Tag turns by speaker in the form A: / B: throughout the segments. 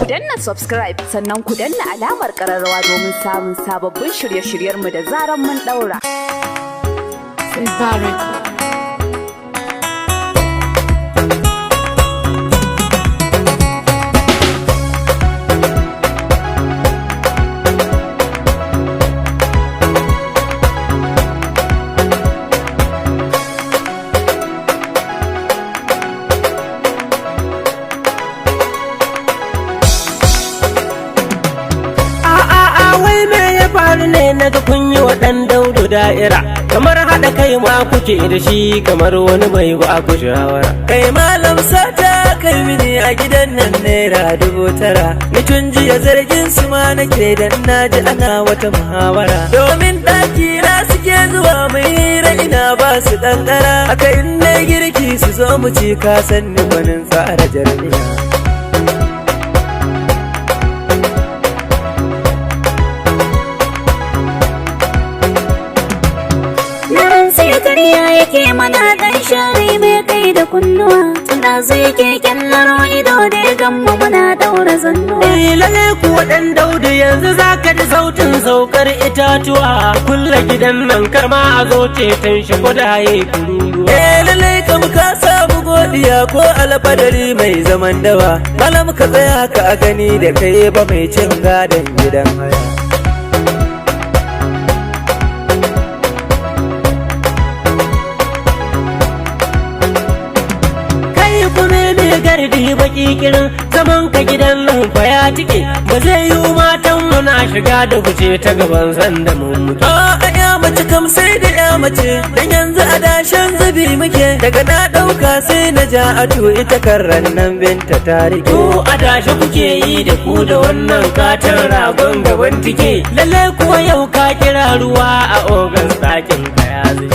A: Danna subscribe, sannan ku danna alamar kararrawa domin samun sababbin shirye-shiryenmu da zaran mun daura.
B: Sai.
C: Wai me ya faru ne naga kun yi wa ɗan Daudu da'ira, kamar haɗa kai ma kuke da shi, kamar wani mai ba ku shawara?
D: Kai malam, sata kai mini a gidan nan ₦9,000. Ni tun jiya zargin su ma nake, dan naji ana wata muhawara. Domin ɗaki na suke zuwa mai hira, ina ba su kankara. Aka in na girki su zo mu ci, ka san ni gwanin tsara jarmiya.
E: Sai karya yake mana, dan shari mai kai da kunnuwa. Tunda zai ke kyallaro ido da ya gamma muna daura zannuwa.
C: Eh, lalle kuwa ɗan Daudu, yanzu zaka ji sautin saukar itatuwa. Kulle gidan nan, karma a zo ceton shi ko da yayi kururuwa.
D: Eh, lallai kam ka samu godiya, ko alfadari mai zaman dawa. Malam, ka tsaya ka a gani da kai ba mai cin gadon gidan haya.
C: Kai kuma mai gardi, baki kirin zaman ka gidan nan fa ya tike. Ba zai yi matan mu na shiga da fice ta gaban sanda mun mutu.
D: A ya mace kam sai da ya mace, dan yanzu a dashen zubi muke. Daga na ɗauka sai na ja ato, ita karran nan Binta ta rike.
C: Ko adashe kuke yi da ku da wannan katon ragon gaban tike? Lalle kuwa yau ka kira ruwa a ogan, ɗakin ka ya zube.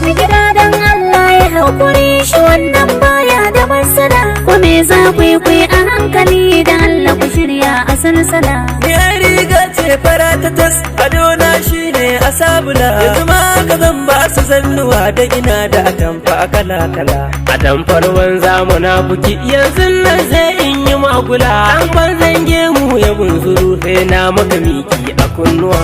E: Mai gida, dan Allah ya haƙuri, shi wannan baya da matsala. Ko me za ku yi, ku yi a hankali, da Allah ku shirya a salsala.
D: Ni ai riga ce fara ta tas, adona shine a sabula. Yanzu ma ka zan ba su zannuwa, dan ina da atamfa kala kala.
C: A tamfar banza munafuki, yanzu nan sai in yi magula. An banzan gemu ya bunzuru, sai na maka miki a kunnuwa.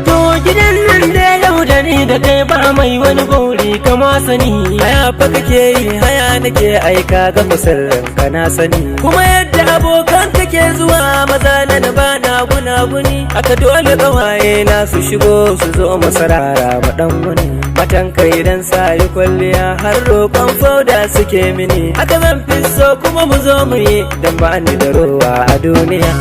C: To, gidan nan da yau da ni da kai ba mai wani gori kama sani.
D: Haya fa kake yi, haya nake aika ga musirrin ka na sani. Kuma yadda abokan kake zuwa maza na ba na gunaguni. Aka dole kawaye na su shigo su zo mu sarara mu dan wani. Matan kai idan sa yi kwalliya har roƙon fauda suke mini. Haka zan fi so kuma mu zo mu yi, dan ba ni da rowa a duniya.